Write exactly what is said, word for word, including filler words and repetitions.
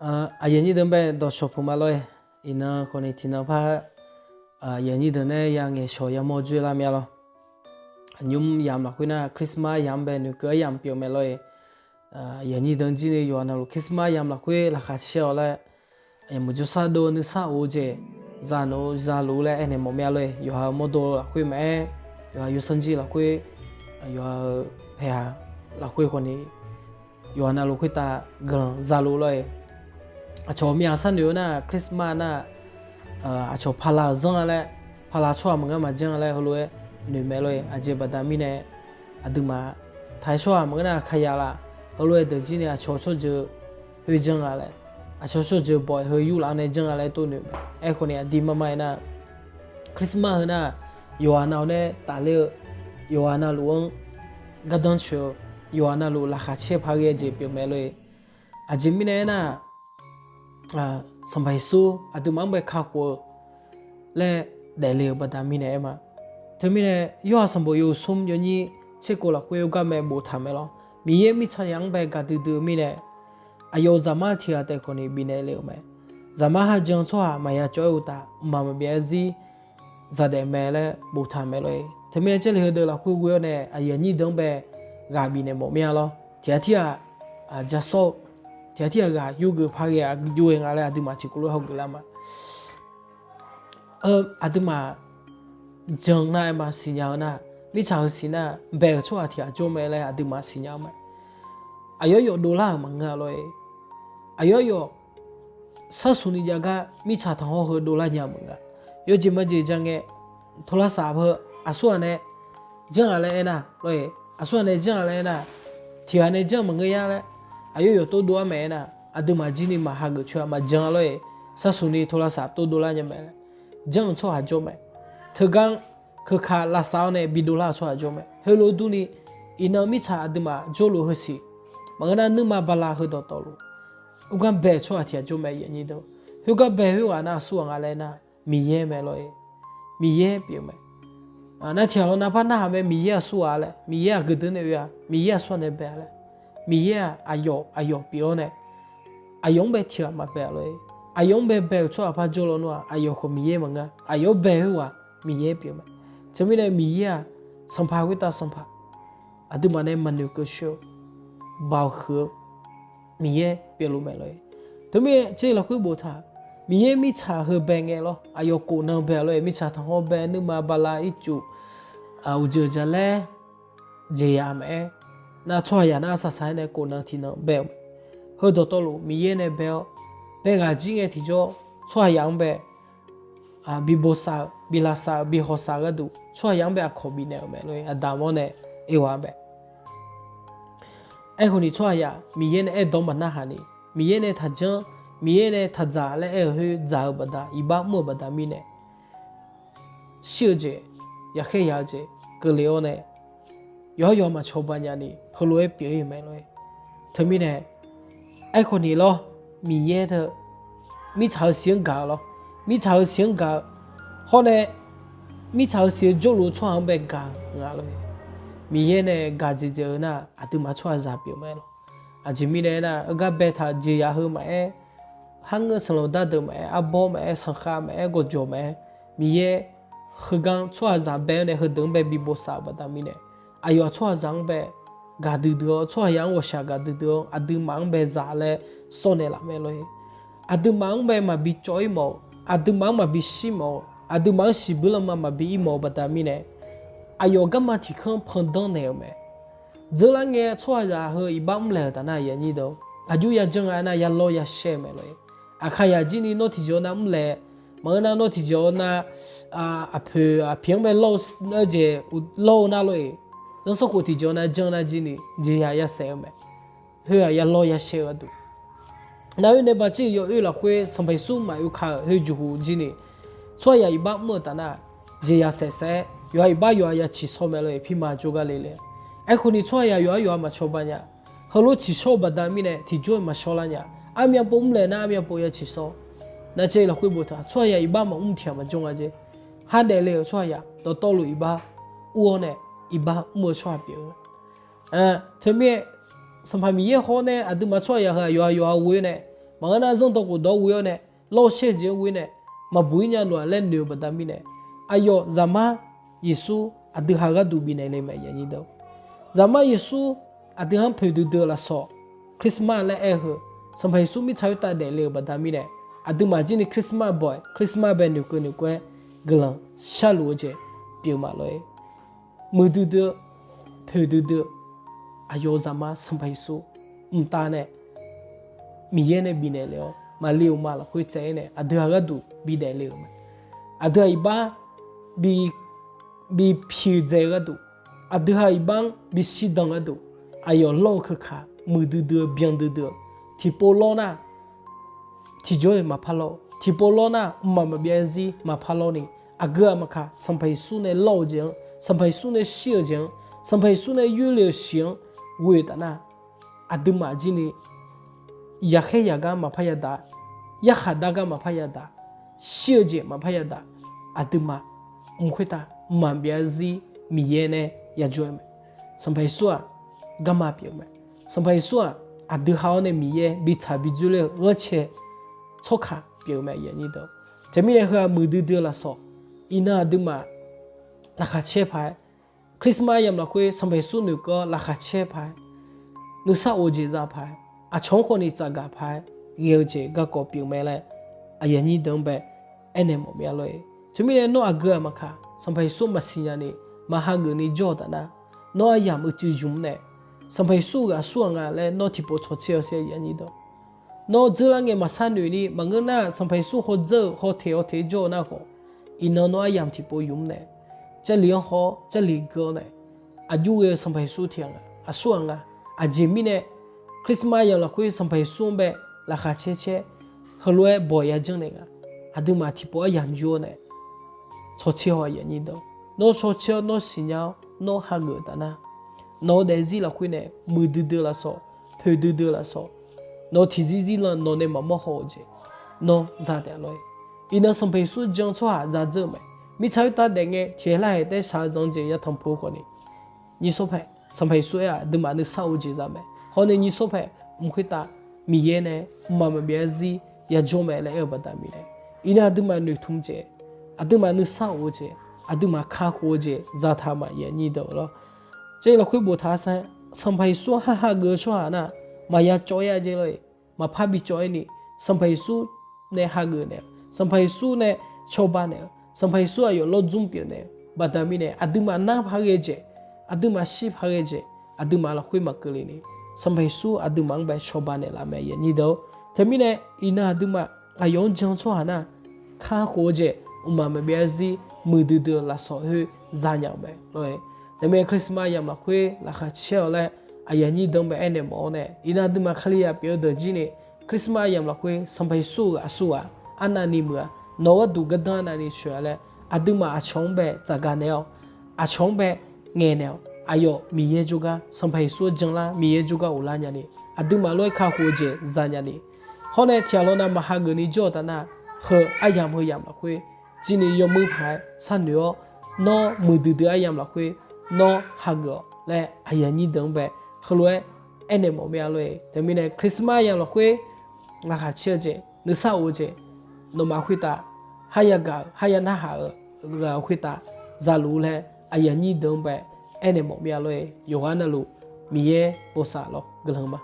Aqyuif aqnyir deuq bae dawqshawq puq ma lor-e. Iqnan khawf ni tiqnan par aqyuif aqnyir deuq nae ya ngaeqshawq yamawr joer lar mya lor. Aqnymr yamq lafkhoer nar, Christmas yamq bae noeqkeuv aryamq pyeuf mae lor-e. Aqyuif aqnyir deuq jir ni yawqha navluf Christmas yamq lafkhoer laqkhaq caer-awq laer, yawmuiq jawrshar dov nuisar of-eu jeq, zaqnov zaluf laer aernaeq mawf mya lor-e. Yawqha-euq mawrdo lafkhoer maqaer, yawqha yawsanr jir lafkhoer, yawqha-euq paeqhaq lafkhoer khawf ni, yawqha navluf khoertav guiqlanq zaluf lor-e. Aqcawq ghawqmya sharnoeq-eu nar, Christmas nar, aqcawq paqlaq-euq zanr-a laer, paqlaq tsawrhaq maqngeur maqjanr-a laer heulof-aer noeq mae lor-e. Aqjeq baqda mirnae, aqduimaf taqaer tsawrhaq maqngeur nar, aqkaqyaq laf heulof-aer deuq jir ni aqcawq tsawrjeuq khoer janr-a laer, aqcawq tsawrjeuq bawq-aer heu yurlaf-anr nae janr-a laer tov noeq mae. Aerkhawf ni aqdir marmar aernar, Christmas heu nar, yawqha nav-awr nae tafler-eu, yawqha navluf-anr gardanr coeq-eu, yawqha navluf laqkhaq caer paq ghae-eu jeq pyeuf mae lor-e. Aqjeq mirnae aernar, Sanqpaq Yeqsur aqduimaf-anr bae kakhof-eu laer daefle-euq baqda mirnae aer ma. Teumirnae, Yorhaq sanqbof yawhuiq smr yawnyir tserkov lafkhoer-eu gar mae boftaq mae lor. Miqyaer mirtsaqzaq-anr bae gaqdui dui-eu mirnae, aqyawf-euq zaqmar tiq ghaq taef khawf ni bifnaeq le-euq mae. Zaqmar hajan tsawrhaq maqya cawv-aer uqtaf, mqmaq maqbyav-aer zir zadaef mae laer boftaq mae lor-e. Teumirnae, Jarlif heudeuq lafkhoer ghoe-awr nae aqyuif aqnyir deuq-anr bae ghaq bifnaeq mawf mir-a lor. Tiq ghaq tirghaq jasawr-eu, tiq ghaq tirghaq ghaq yurgeuf paq ghae-a, yur-eu nga laer aqduimaf tiqkawv lof hawgeuf lar ma. Aqduimaf jan nar-aer ma siqnya-eu nar, mirtsaq heu siq nar, bae-euq tsawrhaq tiq ghaq jawr mae laer aqduimaf siqnya-eu mae. Aqyawf yawf dovlar-euq maqngeur-a lor-e. Aqyawf yawf sharsuq ni jav gar mirtsaq tanqhawr heu dovlar nya maqnga. Yawjeq majeq ja ngae, โทรศัพท์ heu aqsurghaq nae janr-a laer aernar lor-e, aqsurghaq nae janr-a laer aernar, tiq ghaq nae janr maqngeur ya laer, aqyawf yawf tov dov-ar mae aernar, aqduimaf jir ni maq hageuf coer-a maqjan-a lor-e. Sharsuq ni โทรศัพท์ tov dovlar nya mae laer, janr-eu tsawrhaq jawr mae. Teugar keuka lavsav-awr nae bi dovlar-eu tsawrhaq jawr mae. Heulof durni, iqnan mirtsaq aqduimaf jawrluf heu siq, maqngeur nar nuima bala heu dawqtawvluf, khoergar bae-eu tsawrhaq tiq ghaq jawr mae. Khoergar bae khoerghaq nar aqsurghaq nga laer nar, Miqyaer mae lor-e. Miqyaer pyeuf mae. Nar tiq ghaq lawr nar par narhaq mae, Miqyaer aqsurghaq laer, Miqyaer aqgeu deuq nae oe-a, Miqyaer aqsurghaq nae bae-a laer. Miqyaer-aq aqyawf aqyawf pyeuf-awr nae, aqyawf-anr bae tiq ghaq maqbae-a lor-e. Aqyawf-anr bae bae-euq tsawrhaq par jawr lawnmr-aq, aqyawf khawf Miqyaer maqngeur, aqyawf-anr bae khoerghaq Miqyaer pyeuf mae. Teumirnae Miqyaer-aq Sanqpaq khoertav Sanqpaq, aqduimaf nae maqnoeq keuv coer-eu, baoq huiq-eu Miqyaer pyeufluf mae lor-e. Teumirnae Jarlif lafkhoer boftaq, Miqyaer mirtsaq heu bae ngae lor, aqyawf khofnan bae-a lor-e, mirtsaq tanqhawr bae, nuima bala ircuf, uqdzeuq jaqlaer, jeqzaq maqaer, nar tsawrhaqzaq nar arsaq saq-aer nae khofnan tiqnan bae-eu mae. Heu dawqtawvluf Miqyaer nae bae-awr, bae ghaq jir ngae tiqjawr tsawrhaqzaq-anr bae bi bosav-eu, bi lavsav-eu, bi hawsav-eu gharduq tsawrhaqzaq-anr bae aqkawq bifnaeq-euq mae lor-e. Aqdamq-anr nae Erwa-anr bae. Aerkhawf ni tsawrhaqzaq Miqyaer nae aerdawr maqnarhaq ni, Miqyaer nae taqjanr, Miqyaer nae taqdzaq laer aer-eu khoer dzaq-eu baqda, iqbax mr-eu baqda mirnae, shir-eu jeq, yaqkhaer yaq-eu jeq keuvle-awr nae, yawqhar yawqha maqcawba nya ni heulof-aer pyeuf-ir mae lor-e. Teumirnae, aerkhawf ni lor, Miqyaer teu mirtsaq heu siq-anr gaq-eu lor, mirtsaq heu siq-anr gaq-eu hawr nae, mirtsaq heu siq-eu jawrluf-eu tsawrhaq-anr bae gaq-eu nga lor-e. Miqyaer nae gaq dzaeqdzaeq-eu nar, aqduimaf tsawrhaqzaq pyeuf mae lor. Aqjeq mirnae aernar, heugar baetaq jeqzaq heu maqaer, kharngeur sanqlanq dar deuq maqaer, arbawr maqaer, sanqkhav maqaer, gawqjawq maqaer, Miqyaer heugar tsawrhaqzaq bae-awr nae heudeuq-anr bae bi bosav-euq baqda mirnae, aqyawf tsawrhaqzaq-anr bae gaqdui dui-awr, tsawrhaqzaq-anr ghawqshaq gaqdui dui-awr, aqduimaf-anr bae zaq laer sawr naeqlaf mae lor-e. Aqduimaf-anr bae maqbi cawv-ir mawf-eu, aqduimaf-anr maqbi shir mawf-eu, aqduimaf-anr siqbuir lanma maqbi ir mawf-eu baqda mirnae, aqyawf garma tiq kanr pandanr naeq-euq mae. Dzeurlar ngae tsawrhaqzaq heu iqbax mrlaeq-euq taf nar, aqyuif aqnyir deuq, aqjox yajanr nga nar, yalawr yashaer-eu mae lor-e. Aqkaqyaq jir ni nawr tiqjawr nar mrlaeq, maqngeur nar nawr tiqjawr nar, aqpoeq aqpiq-anr bae lawr-eu jeq lawr-eu nar lor-e. Zanrsanrkhof tiqjawr nar janr nar jir ni jeqzaq yasaef-eu mae. Khoer-aq yalawr yashaer-eu gharduq, nar-aer nae baqcir-euq yawoer lafkhoer Sanqpaq Yeqsur maqoe ka-euq khoer juqhu jir ni, tsawrhaqzaq iqbax mr-eu taf nar, jeqzaq saef saef-aer yawqha iqbax yawqha ya ciqsawr mae lor-e. Pirma jawrgar le le. Aerkhawf ni tsawrhaqzaq yawqhar yawqha maqcawba nya. Heulof ciqsawr-eu baqda mirnae tiqjawr-iq maqshawr lar nya. Armyav pov mrlaeq nar armyav pov ya ciqsawr. Nar caev lafkhoer boftaq tsawrhaqzaq iqbax maqmr tiq ghaq maqjawr nga jeq. Khardaef le-euq tsawrhaqzaq dawqtawvluf iqbax ur-awr nae iqbax mr-eu tsawrhaq pyeuf-eu. Teumirnae, Sanqpaq Miqyaer hawr nae aqduimaf tsawrhaqzaq heu-aq yawqha yawqha ghoe nae Maqngeur nar zanrdawq khofdawq ghoe-awr nae, lawr shaer-eu jeq-anr ghoe nae, maqbuq-ir nya lof-aq laer noeq-eu baqda mirnae, aqyawf Zaqmar Yeqsur aqdui ha gharduq bifnaeq le mae. Zaqmar Yeqsur aqdui-anr poeq duidui-eu lafsawq, Christmas laer aer-eu heu, Sanqpaq Yeqsur mirtsaq khoertav daefle-euq baqda mirnae, aqduimaf jir ni Christmas baw-aer, Christmas bae noeqkeuv noeqkeuv-aer guiqlanq sharluf-eu jeq pyeuf ma lor-e. Muiqdui dui-eu, poeq duidui-eu, aqyawf-euq Zaqmar Sanqpaq Yeqsur mqtav nae Miqyaer nae bifnaeq le-awr, Maqliv uqma lafkhoer tsaev-aer nae aqdui ha gharduq bidaef le-euq mae. Aqdui ha iqbax bi, bi piqdzae-eu gharduq, aqdui ha iqbax-anr bishir dan gharduq, aqyawf lawr-eu keuka muiqdui dui-eu byan duidui-eu, tiqpov lawr nar tiqjawr-iq maqpar lawr, tiqpov lawr nar mqmaq maqbyav zarzir maqpar lawr ni, aqgeu aqmaqkaq Sanqpaq Yeqsur nae lawr-eu jeq-anr, Sanqpaq Yeqsur nae shir-eu jeq-anr, Sanqpaq Yeqsur nae yoerle-euq shiq-anr ghoe-eu taf nar, aqduimaf jir ni yaqkhaer yaqgar maqpar yadaq, yarkhaq dar gar maqpar yadaq, shir-eu jeq maqpar yadaq, aqduimaf mq khoertav mqmaq maqbyav zarzir Miqyaer nae yajawr-eu mae. Sanqpaq Yeqsur-aq garma pyeuf-eu mae. Sanqpaq Yeqsur-aq aqdui ha-awr nae Miqyaer bitsaq bi dzoerler-eu ghanrcae tsawrkaq pyeuf-eu mae. Teumirnae heu-aq muiqdui dui-eu lafsawq, iqnan aqduimaf laqkhaq caer paq-aer, Christmas aryamq lafkhoer Sanqpaq Yeqsur noeqkeuv-awr laqkhaq caer paq-aer, nuisar of-eu jeq za paq-aer, aqcawq-anr khawf ni tsafgaq paq-aer ghae-eu jeq garkawv pyeuf mae laer aqyuif aqnyir deuq-anr bae aernaeq mawf mir-a lor-e. Teumirnae nawr aqgeu aqmaqkaq Sanqpaq Yeqsur maqsiq nya ni, maq hageuf ni jawr-eu taf nar, nawr aryamq uicuiv ymq-mr nae, Sanqpaq Yeqsur ghaq aqsur ghaq nga laer nawr tiqpov tsawqtser-awr sher-a, aqyuif aqnyir deuq. Nawr dzeurlar ngae maqsar noeq ni, maqngeur nar Sanqpaq Yeqsur hawdzeur-eu hawteq hawteq jawr-eu nar khawf, iqnan nawr aryamq tiqpov ymq-mr nae, Jarlif-anr haw-awr Jarlif gui-awr nae, aqjox ghae-eu Sanqpaq Yeqsur tiq ghaq nga, aqsur ghaq nga. Aqjeq mirnae Christmas aryamq lafkhoer Sanqpaq Yeqsur-anr bae laqkhaq caer caer, heulof-aer bawq ya janrnaeq nga. Aqduimaf tiqpov aryamq jur-awr nae tsawqtser haw, aqyuif aqnyir deuq. Nawr tsawqtser-awr nawr siqnya-awr nawr hageuf-eu taf nar, nawq-eu daefzir lafkhoer nae muiqdui dui-eu lafsawq, poeqdui dui-eu lafsawq, nawq-eu tiqzir zirlan nawq nae maqmawr haw-eu jeq nawr za taef lor-e. Iqnan Sanqpaq Yeqsur jan tsawrhaq zadzeur-eu mae. Mirtsaq khoertav daef ngae tiqkhaeq larkhaeq taer shaq-eu zanq-eu jeq yatanq pu-eu khawf ni, nyir sawr pae Sanqpaq Yeqsur aer-aq aqduimaf nuisar of-eu jeq za mae. Hawr nae nyir sawr pae mq khoertav Miqyaer nae mqmaq maqbyav zarzir yajawr mae laer aer-eu baqda mirnae, iqnan aqduimaf noeqtmq jeq, aqduimaf nuisar of-eu jeq, aqduimaf kakhof-eu jeq zataq ma, aqyuif aqnyir deuq lor. Jarlif lafkhoer boftaq-a sar, Sanqpaq Yeqsur-anr ha hageuf-eu tsawrhaq nar, maqya cawv-ir-a jeq lor-e. Maqpar bi cawv-ir ni, Sanqpaq Yeqsur nae hageuf naeq-eu, Sanqpaq Yeqsur nae cawba naeq-eu, Sanqpaq Yeqsur aqyawf lawr dzmr pyeuf naeq-eu baqda mirnae, aqduimaf nar paq ghae jeq, aqduimaf shir paq ghae jeq, aqduimaf lafkhoer maqkeuv le ni, Sanqpaq Yeqsur aqduimaf-anr bae cawba naeqlaf mae, aqyuif aqnyir deuq-or. Teumirnae iqnan aqduimaf aqyawf-anr jan tsawrhaq nar, kakhof-eu jeq, mqmaq maqbyav zarzir muiqdui dui-eu lafsawq khoer zanya-euq mae lor-e. Teumirnae Christmas aryamq lafkhoer laqkhaq caer-awq laer aqyuif aqnyir deuq-anr bae aernaeq mawf-awr nae, iqnan aqduimaf Kalizaq pyeuf-eu deuq jir ni, Christmas aryamq lafkhoer Sanqpaq Yeqsur-euq aqsurghaq arnavni muiq-a, nawq-eu gharduq gardanr arnavni coeq-a laer, aqduimaf aqcawq-anr bae tsafgaq naeq-awr, aqcawq-anr bae ngaeqnaeq-awq. Aqyawf Miqyaer jawrgar, Sanqpaq Yeqsur-anr janlar Miqyaer jawrgar ghoflar nyani, aqduimaf lof-aer kakhof-eu jeq zanyani, hawr nae tiqghaq lawnav maq hageuf ni jawr-eu taf nar, heu aryamq heu yamq lafkhoer jir ni yawmuiq paq-aer sharnoeq-awr, nawr muiqdui dui aryamq lafkhoer nawr hageuf-awq laer aqyuif aqnyir deuq-anr bae heulof-aer aernaeq mawf mir-a lor-e. Teumirnae Christmas aryamq lafkhoer laqkhaq caer-eu jeq, nuisar of-eu jeq, nawmaf khoertav harya gaq-eu, harya narhaq-eu ghaq-eu khoertav zaluf laer aqyuif aqnyir deuq-anr bae aernaeq mawf mir-a lor-e. Yawqghaq navluf Miqyaer bosav lawr guiqlanq ma.